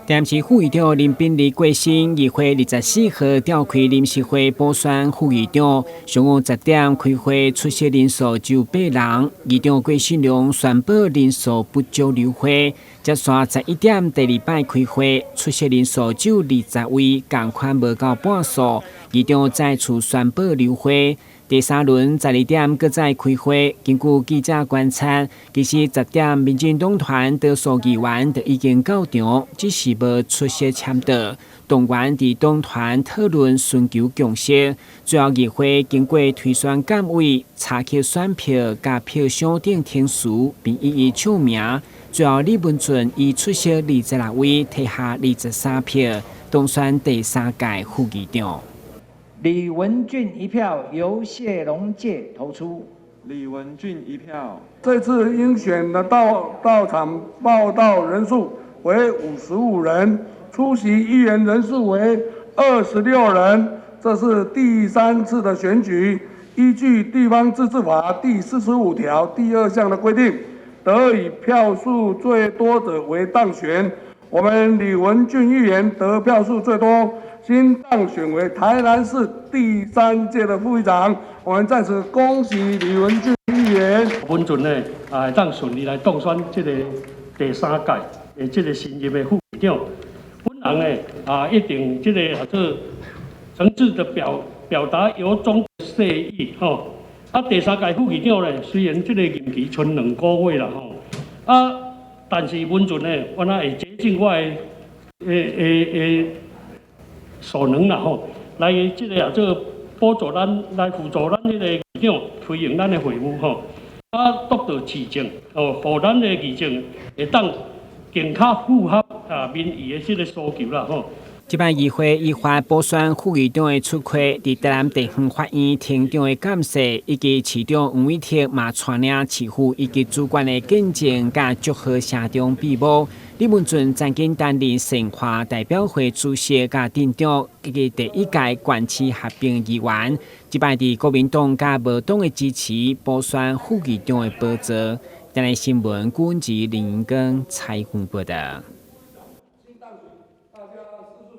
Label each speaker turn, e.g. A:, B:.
A: 台南市副議長林秉儷過身，議會24號召開臨時會補選副議長。上午10點開會，出席人數只有八人。議長郭信良宣布人數不足流會。接續11點第二擺開會，出席人數只有20位，仝款無夠半數。議長再次宣布流會。第三輪12點閣再開會，根據記者觀察，其實十點民進黨團多數議員就已經到場，只是無出席簽到。動員佇黨團討論尋求共識，最後議會經過推選監委查核選票、佮票箱等程序，並一一唱名。最後李文俊以出席26位，提下23票，當選第三屆副議長。
B: 李文俊一票由謝龍介投出。
C: 李文俊一票。
D: 這次應選的到場報到人數為55人，出席議員人數為26人。這是第三次的選舉，依據地方自治法第45條第二項的規定，得以票數最多者為當選。我們李文俊議員得票數最多，新當選為台南市第三屆的副議長。我們在此恭喜李文俊議員。
E: 文俊呢，啊，會當順利來當選這个第三屆的這个新任的副議長。本人呢，啊，一定這个做誠摯的表達由衷謝意吼。啊，第三屆副議長呢，雖然這个任期賰2個月啦吼，啊，但是文俊呢，我若會竭盡我的所能啦吼，來這个啊做輔助咱，來輔助咱彼个議長推行咱的會務吼，啊，督導市政哦，予咱的議政會當更較符合啊民意的這个訴求啦吼。
A: 這擺議會依法補選副議長的出缺，佇台南地方法院庭長的監誓以及市長黃偉哲嘛帶領市府以及主管的見證佮祝賀聲中閉幕。李文俊曾經擔任善化代表會主席佮鎮長，以及第一屆縣市合併議員。這擺佇國民黨佮無黨的支持，補選副議長的寶座。台南新聞，郭文吉、林英根採訪報導。